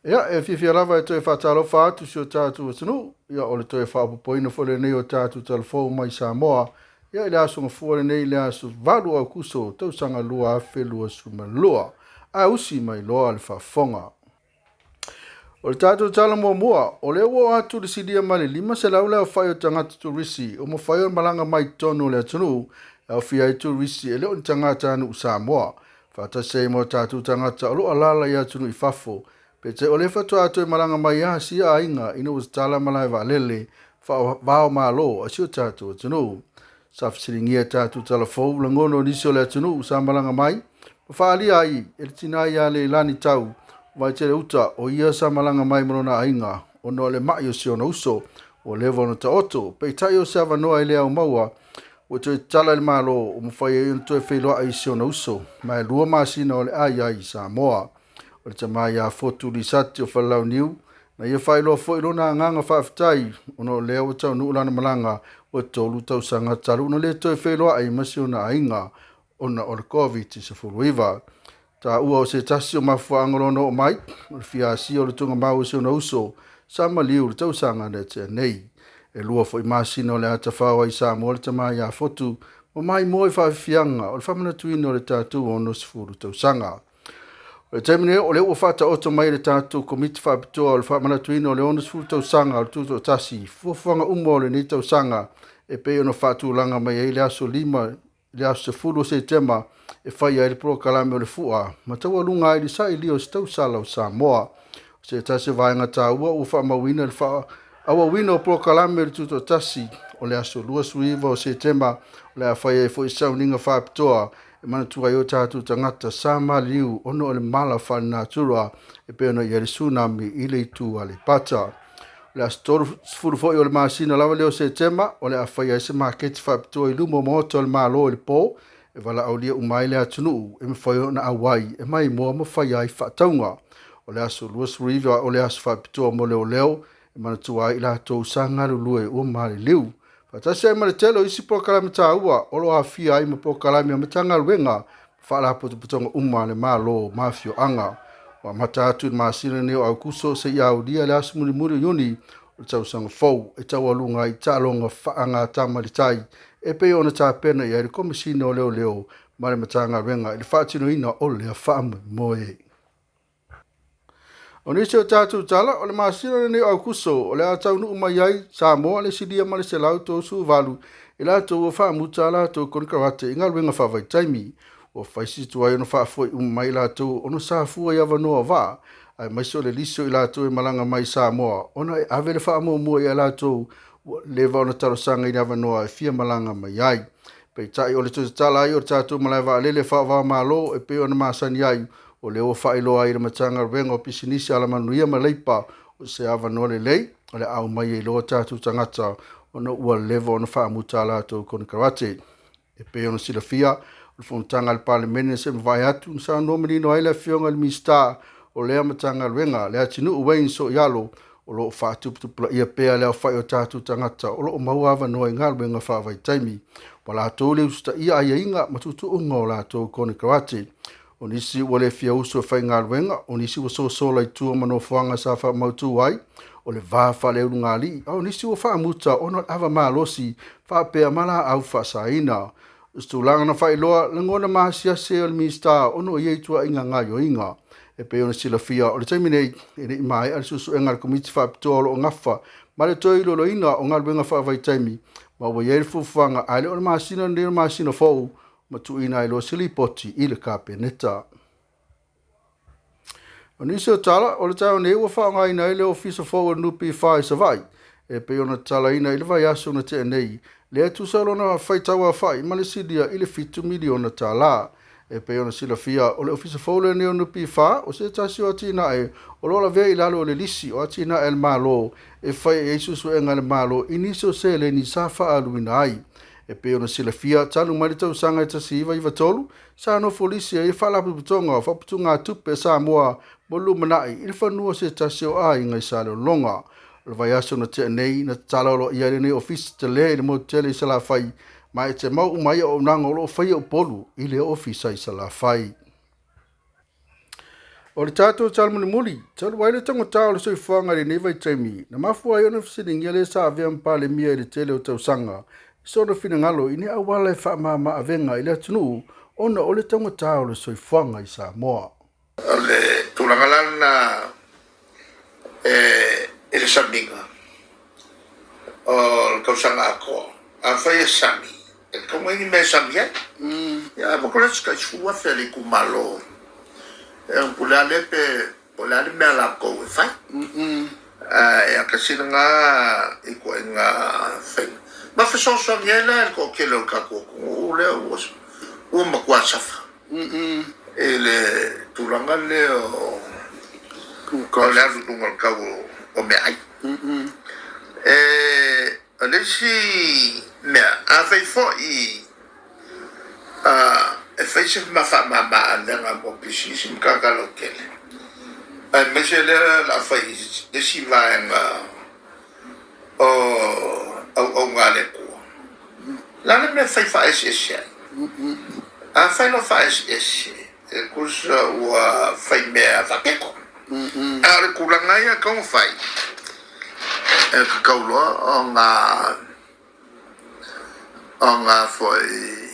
Ia, e fiafia lava e toe faatalofa atu si o tatou atunuu, ia o le toe faaopoopoina foi lenei o tatou talafou mai Samoa, ia i le aso Gafua lenei i le aso 8 o Aokuso tausaga 2022. Ae usi mai loa le faafofoga. O le tatou tala muamua, o lea ua oo atu le silia ma le 500 le aofai o tagata turisi ua mafai ona malaga mai totonu o le atunuu e aofia ai turisi e le o ni tagatanuu Samoa, faatasi ai ma o tatou tagata o lo o alaala i atunuu i fafo. Peitai o lea faatoa toe malaga mai Asia aiga ina ua tatala malae vaalele faava-o-Malo a si o tatou atunuu. Sa fesiligia e tatou talafou lagona o nisi o le atunuu sa malaga mai ma faaalia ai e le tina ia Leilani Tau Vaitele Uta o ia sa malaga mai ma lona aiga ona o le mai o si ona uso ua leva ona taoto. Peitai o se avanoa e le aumaua ua toe tatala e le Malo ua mafai ai ona toe feiloai i si ona uso ma e 2 masina o le a i ai i Samoa. O le tama ia Fotu Lisati o Falelauniu na ia faailoa foi lona agaga faafetai ona o lea ua taunuu lana malaga ua 3 tausaga talu ona le toe feiloai ma si ona aiga ona o le Koviti-19. Taua o se tasi o mafuaaga o lona oo mai o le fia asia o le tugamau o si ona uso sa maliu le tausaga na tea nei. E 2 foi masina o le a tafao ai Samoa le tama ia Fotu ma maimoa i faafiafiaga o le faamanatuina o le tatou 60 tausaga. O le taimi nei o lea ua faataoto mai le tatou komiti faapitoa o le faamanatuina o le 60 tausaga o le Tutoatasi, fuafuaga uma o lenei tausaga e pei ona faatulaga mai ai le aso 5 le aso 10 o Setema e fai ai le polokalame o le fua ma taualuga ai le sailia o se tausala o Samoa. O se tasi o vaega taua ua faamauina le faaauauina o polokalame o le Tutoatasi o le aso 29 o Setema o le a fai ai foi sauniga faapitoa e manatua ai o tatou tagata sa maliu ona o le mala faalenatura e pei ona i ai le tsunami i le itu Aleipata. O le aso 30 foi o le masina lava lea o Setema o le a fai ai se maketi faapitoa i luma o maota o le Malo i le po e valaaulia uma ai le atunuu e mafai ona auai e maimoa ma fai ai faatauga. O le aso 29 o le aso faapitoa mo leoleo e manatua ai i latou sa galulue ua maliliu. Faatasi ai ma le tele o isi polokalame taua o lo o aofia ai ma polokalame a Matagaluega ma faalapotopotoga uma a le Malo ma afioaga. Ua amata atu i le masina lenei o Aokuso seia aulia le aso mulimuli o Iuni o le tausaga fou e taualuga ai taaloga faagatama i le tai e pei ona tapena i ai le Komesina o Leoleo ma le Matagaluega i le faatinoina o lea faamoemoe. O nisi o tatou tala, o le masina lenei o Aokuso o le a taunuu mai ai Samoa le silia ma le 138 i latou ua faamuta a latou konekarate i galuega faavaitaimi. Ua fai si tuai ona faafoi uma mai latou ona sa fua i avanoa vaa, aemaise o le lisi o i latou e malaga mai Samoa ona e ave le faamuamua ia latou ua leva ona talosaga i le avanoa e fia malaga mai ai. Peitai o le toe tatala ai o le tatou malae vaalele faava-o-Malo e pei ona masani ai, o lea ua faailoa ai i le Matagaluega o Pisinisi Alamanuia ma Leipa o se avanoa lelei o le a aumai ai loa tatou tagata ona ua leva ona faamuta a latou konekarate. E pei ona silafia, o le fonotaga a le Palemene se mavae atu na saunoa manino ai le afioga i le Minisita o lea Matagaluega, Leatinuu Wayne Soialo, o lo o faatuputupulaia pea le aofai o tatou tagata o lo o maua avanoa i galuega faavaitaimi, ua latou le usitaia aiaiga ma tuutuuga o latou konekarate. O nisi ua le fia usu e faigaluega, o nisi ua sosola i tua ma nofoaga sa faamautu ai, o le va faaleulugalii, a o nisi ua faamuta ona o le ava malosi faapea ma laau faasaina. O se tulaga na faailoa lagona maasiasi ai o le Minisita ona o ia ituaiga gaoioiga. E pei ona silafia, o le taimi nei, e le i maea le suesuega a le Komiti Faapitoa o lo o gafa ma le toe iloiloina o galuega faavaitaimi, ma ua i ai le fuafuaga ae le o le masina lenei o le masina fou ma tuuina ai loa se lipoti i le Kapeneta. O nisi o tala, o le taeao nei ua faaaogaina ai le ofisa fou o le NPF i Savaii, e pei ona tatalaina i le vaiaso na tea nei, lea e tusa lona faitauaofai ma le silia i le $7 miliona. E pei ona silafia, o le ofisa fou lenei o NPF o se tasi o atinae o lo o lavea i lalo o le lisi o atinae a le Malo e fai ai suesuega a le Malo i nisi o seleni sa faaaluina ai. E pei ona silafia, talu mai le tausaga e 1993, sa nofo lisi ai le Faalapotopotoga o Faaputugatupe a Samoa mo le lumanai i le fanua o se tasi o aiga i Salelologa. O le vaiaso na tea nei, na tatala aloaia ai lenei ofisa tele i le motu tele i Salafai, ma e te mau uma ai auaunaga o lo o faia Upolu i le ofisa i Salafai. O le tatou tala mulimuli, talu ai le taugata o le soifuaga i lenei vaitaimi, na mafua ai ona fesiligia le sa avea ma Palemia i le tele o tausaga i sona finagalo i ni auala e faamama avega i le atunuu ona o le taugata o le soifuaga i Samoa. O le tulaga la lena i le samiga o le tausaga atoa, afai e sami, e tatau ona i ai ni mea e sami ai. Ia, a ko le tai 10,000 a le itumalo, e po o le a le pe po o le a le mea a latou e fai. Ae tasi lena ituaiga faiga ma fesoasoani ai la i le toatele o le tatou atunuu lea ua matua safa i le tulaga lea o le alu i luga o le tau o meaai. O le isi mea, afai foi e fai se faamama-avega mo pisinisi ma tagata lautele, aemaise lea o le a fai i le isi vaega o auauna a le Atua. O le a le mea e fai faaeseese ai? A fai loa faaeseese, e tusa ua fai mea faapito. A o le tulaga ia e tatau ona fai, e tatau loa ona foi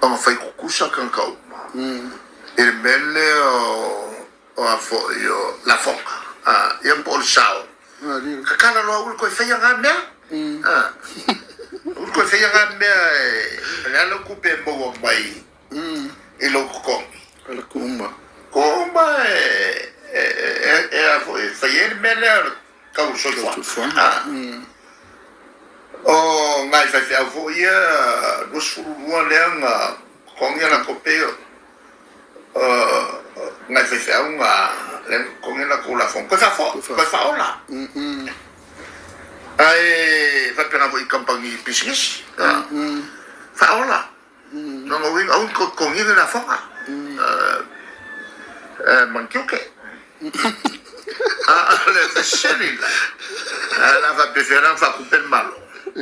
ona fai tutusa tagata uma i le mea lea o a foi o lafoga, ia po o le sao. Tatala loa aua le toe faia na mea. Aua le toe faia na mea e o le a lau tupe e maua mai i lou totogi. Ala kuuma. Kuuma e a foi e fai ai le mea lea o le tau o le soifuaga. O nai faifeau foi ia 22 lea na totogi a latou pay o nai faifeau na lea na totogi a latou lafoga toe faafoi, toe faaola. Ae faapena foi i kamupani pisinisi, faaola. Lona uiga aua ne i toe totogia ni lafoga ma ni tiute. A o le fesili la, o le a faapefea la ona faatupe le Malo? O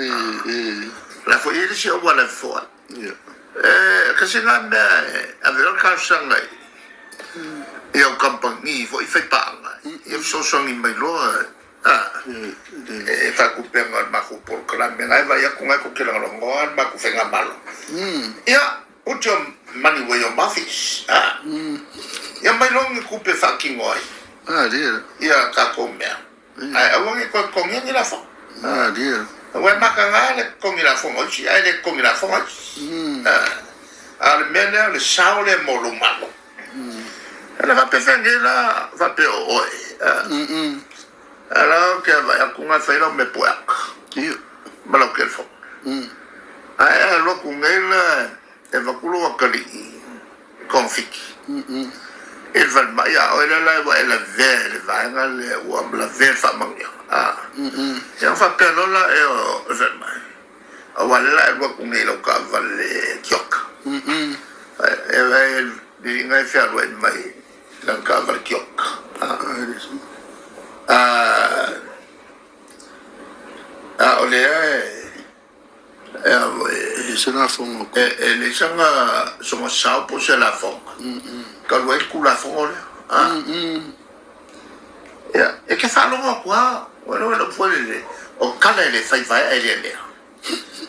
le a foi e i ai le isi auala e fofo ai. E tasi lena mea e ave loa le talosaga i au kamupani foi faipaaga ia fesoasoani mai loa e faatupega o le matou polokalame. Na e vaai atu na e tou te lagolagoa le matou faigamalo. Ia, put your money where your mouth is. Ia mai loa ni tupe e faatino ai ia tatou mea. Ae aua ne i toe totogia ni lafoga. Aua e mataga le totogi lafoga o isi ae le totogi lafoga isi. A o le mea lea o le sao lea mo lou Malo. Ela faapefea nei la faapea o oe. Ala ou te vaai atu na fai lau mea pueaka ma lau telefoni. Ae alu atu nei la e avatu lou atalii konfiti i le falemai, a oe lea la ua e lavea i le vaega lea ua lavea i le faamanuiaga. Ia ona faapea loa la ea o le falemai, aua o lea la e alu atu nei i lau taavale tioka. E liliga e fealuai mai i lana taavale tioka. A o lea e le se lafoga. E leai sana sona sao po o se lafoga. Talu ai le Tulafono lea. Ia, e te faalogo atu lava, ua iloa lau foi lele, o tala e le fai vaea e le lea.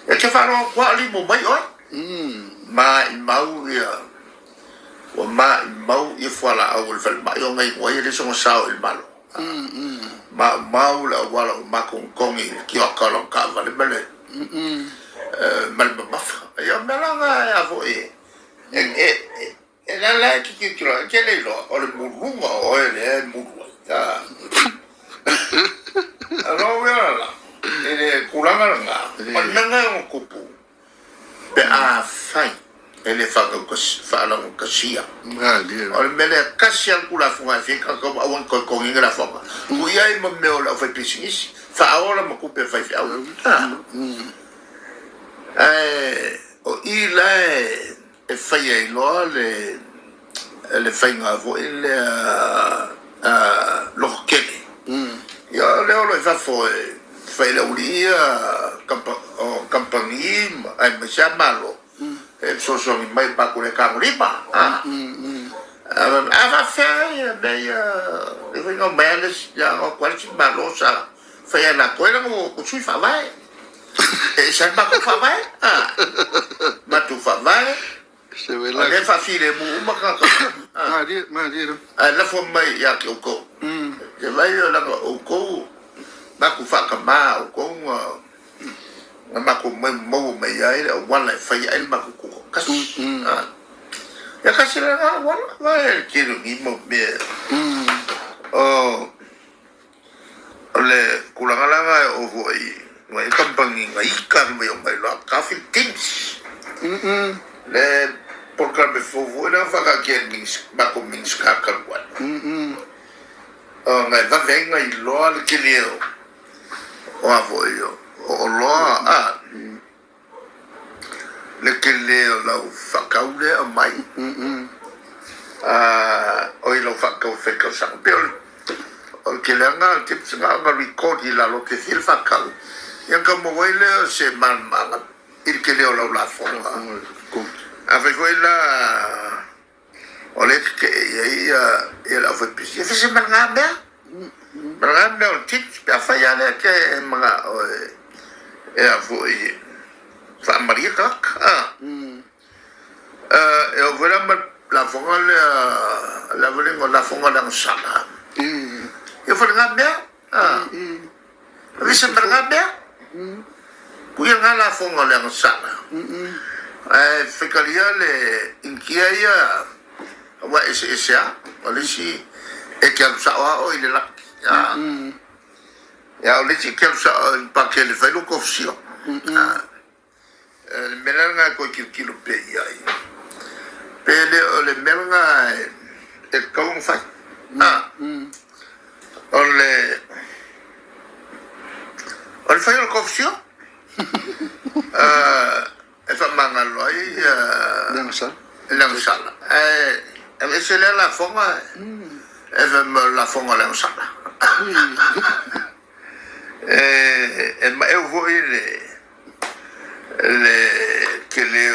E te faalogo atu lava o limu mai oe. Maimau ia, ua maimau ia fualaau o le falemai ona inu ai e leai sona sao i le Malo. Maumau le auala ua matonitoni i le tioka o lana taavale ma le ma le mamafa. Ia o mea la na e a foi e la la e te tilotilo ai, e te le iloa o le muluga o oe lea e mulu ai. O lona uiga la, i le tulaga lena, o le mea lena e ono tupu pe afai e le faalaugatasia. O le mea lea, e tasi lava le Tulafono e aafia ai tagata uma, aua ne i toe totogi ni lafoga. Tuu i ai ma mea o le aufaipisinisi, faaola ma tupe a faifeau. Ae o i la e fai ai loa le faiga foi lea loto tele. Ia o lea o lo o i fafo e fai e le aualii ia kamupani aemaise lava Malo e fesoasoani mai i le matou le tagolima. A faafefea ia mea ia e fai na omai lava le isi na o atu lava le isi Malo sa fai e latou ai leaga ua sui faavae. E ese lava le matou faavae. Matou faavae. O lea e faafilemu uma tagata uma. Ae lafo mai ia te outou. Te vaai o leaga outou matou faatama outou na matou maua mai ai le auala e fai ai le matou tutoatasi. Ia tasi lena auala, vaai le tele o nei mau mea. O le tulaga la na e oo foi i kamupani na ita mai o mai loa ka Philippines. Le polokalame fou foi lea na faataatia e le matou Minisita talu ai. Ona e vave ai ona iloa le tele o o a foi o oloa a le tele o lau faatau lea e aumai oi lau faatau e fai tausaga pei o le keleaga o le tips na ona record i lalo te fia le faatau ia ona tau maua ai lea o se malamalamaaga i le tele o lau lafoga. Afai foi la O lea e tetee i ai ia le aufaipisinisi. E fai se malaga mea. Malaga mea o le tips pe afai lava lea e te manao e a foi faamalie tagata. E oo foi la ma le lafoga lea, le avaliga o lafoga o le agasala. Ia fai lena mea. Fai se malaga mea. Kuia lena lafoga o le agasala. Ae faitalia le Initia ia aua e eseese lava. O le isi e te alu sao lava oe i le laki. A o le isi e te alu sao i le pakele e fai lou kofisio. Le mea la lena e toe tilotilo pea i ai, pe le o le mea lena e tatau ona fai. O le o le fai o le kofisio e faamagalo ai le agasala. Ae aveese lea lafoga e fai mai o le lafoga o le agasala. E maeu foi le tele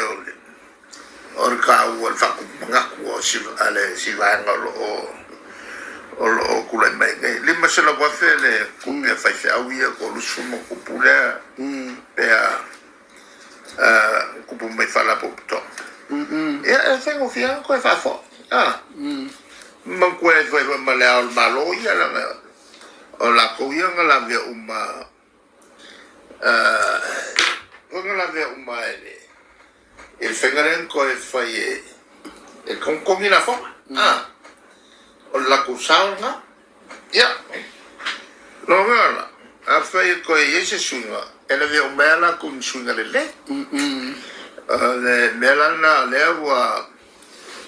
o le taua o le faatupu manatu a le isi vaega o lo o tulai mai nei. $500,000 le tupe a faifeau ia 30 ma tupu lea pe a tupu mai faalapotopotoga. Ia e faigofie lava ona toe faafoi. Manatua e fai foi ma le Ao o le Malo ia leaga o latou ia na lavea uma foi na lavea uma e le i le faiga lea na toe fai e togitogi lafoga o le latou sao lena. Ia, lona la, afai e toe i ai se suiga, e lavea uma ai lava latou i ni suiga lelei. O le mea la lena o lea ua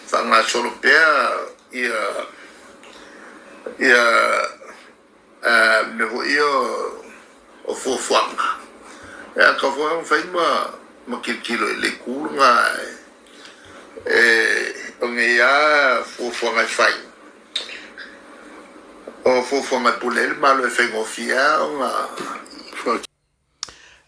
faagasolo pea ia ia mea foi ia o fuafuaga. Ia atau foi ona fai ma ma tilotilo i le itu lena e o nei lava fuafuaga e fai, o fuafuaga e pule ai le Malo e faigofie lava ona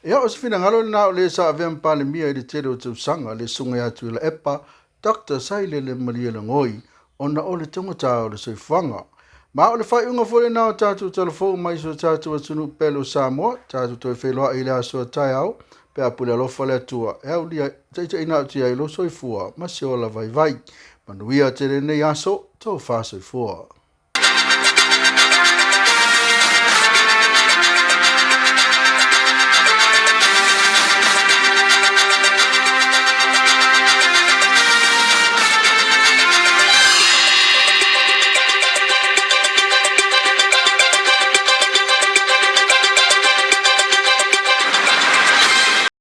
Ia, o se finagalo lena o le sa avea ma Palemia i le tele o tausaga, le Susuga ia Tuilaepa, Doctor Sailele Malielegaoi, ona o le taugata o le soifuaga. Ma o le faaiuga foi lena o tatou talafou mai si o tatou atunuu pele o Samoa, tatou toe feiloai i le aso a taeao, pe a pule alofa le Atua, e aulia taitaiina atu ai lou soifua ma se ola vaivai. Manuia tele lenei aso, tofa soifua.